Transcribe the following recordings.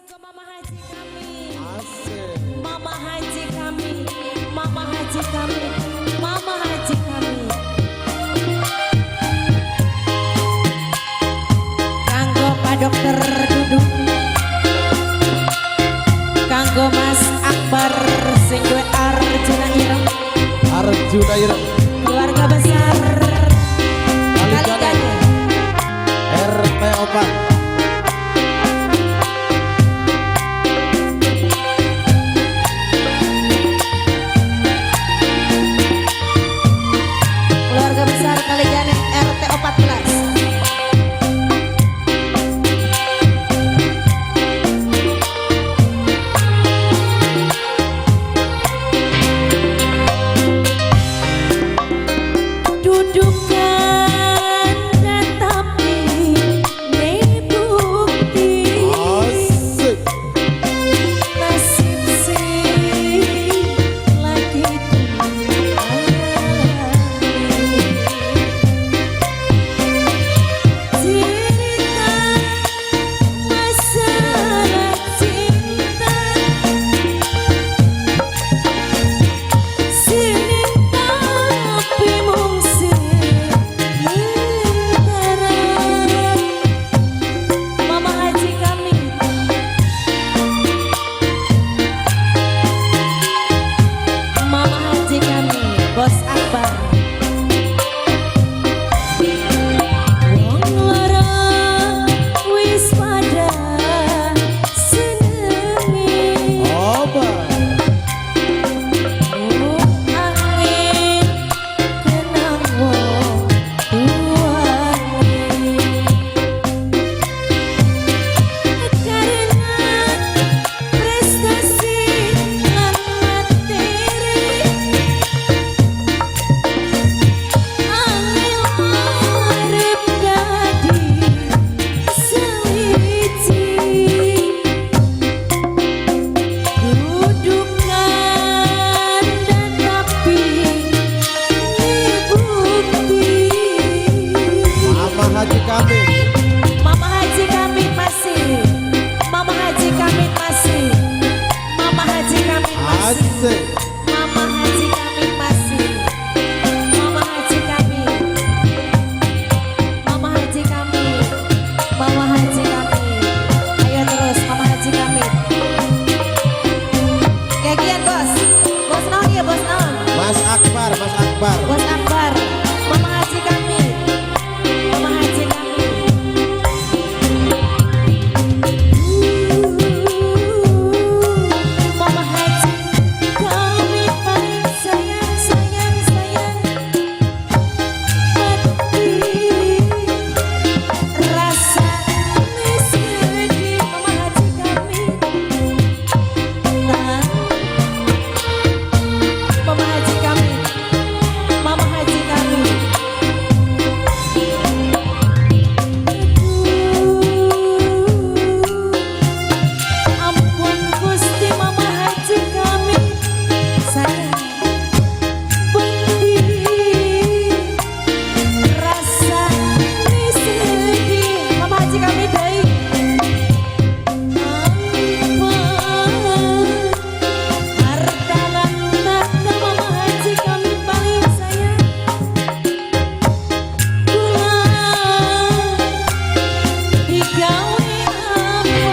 Kanggo Mama Haji kami. Asik. Mama Haji kami, Mama Haji kami, Mama Haji kami. Kanggo Pak Dokter Dudung, kanggo Mas Akbar sing duwe Arjuna Ireng, Arjuna Ireng. Keluarga besar Kaligane. Kaligane. RT 4. Keluarga besar Kaligane RT 14. Dudukan tapi ne bukti. Asik. Nasib sing lagi dialami. Cerita masalah cinta sini tapi mung sementara. Mama Haji kami, Mama Haji kami, Bos Akbar. Wong lara wis pada senengi. Oba. Angin kenang wong tuane. Karena prestasi lan materi, angel arep dadi sawiji. Dudukan dan tapi bukti. Mama Haji kami. Mama Haji kami masih, Mama Haji kami masih, Mama Haji kami masih, Asik. Mama Haji kami masih, Mama Haji kami, Mama Haji kami, Mama Haji kami. Ayo terus Mama Haji kami. Kagian bos, bos naon ya, bos naon? Mas Akbar, Mas Akbar. Bos Akbar, Mama Haji kami, Mama Haji kami. Mama Haji kami paling sayang, sayang, sayang. Mati rasa sedih Mama Haji kami. Nah, Mama Haji kami, Mama Haji kami. Aduh, ampun Gusti, Mama Haji kami sayang. Pedih rasa sedih Mama Haji kami deui. Ampun harta lan tahta Mama Haji kami paling sayang. Kula digawe apa?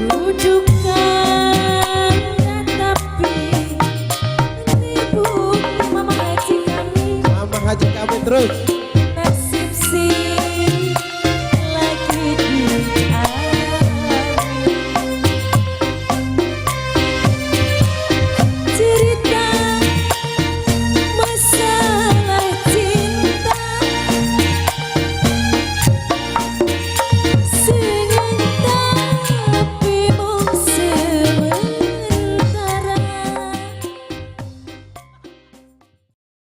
Dudukan tapi ibu Mama Haji kami. Mama Haji kami terus.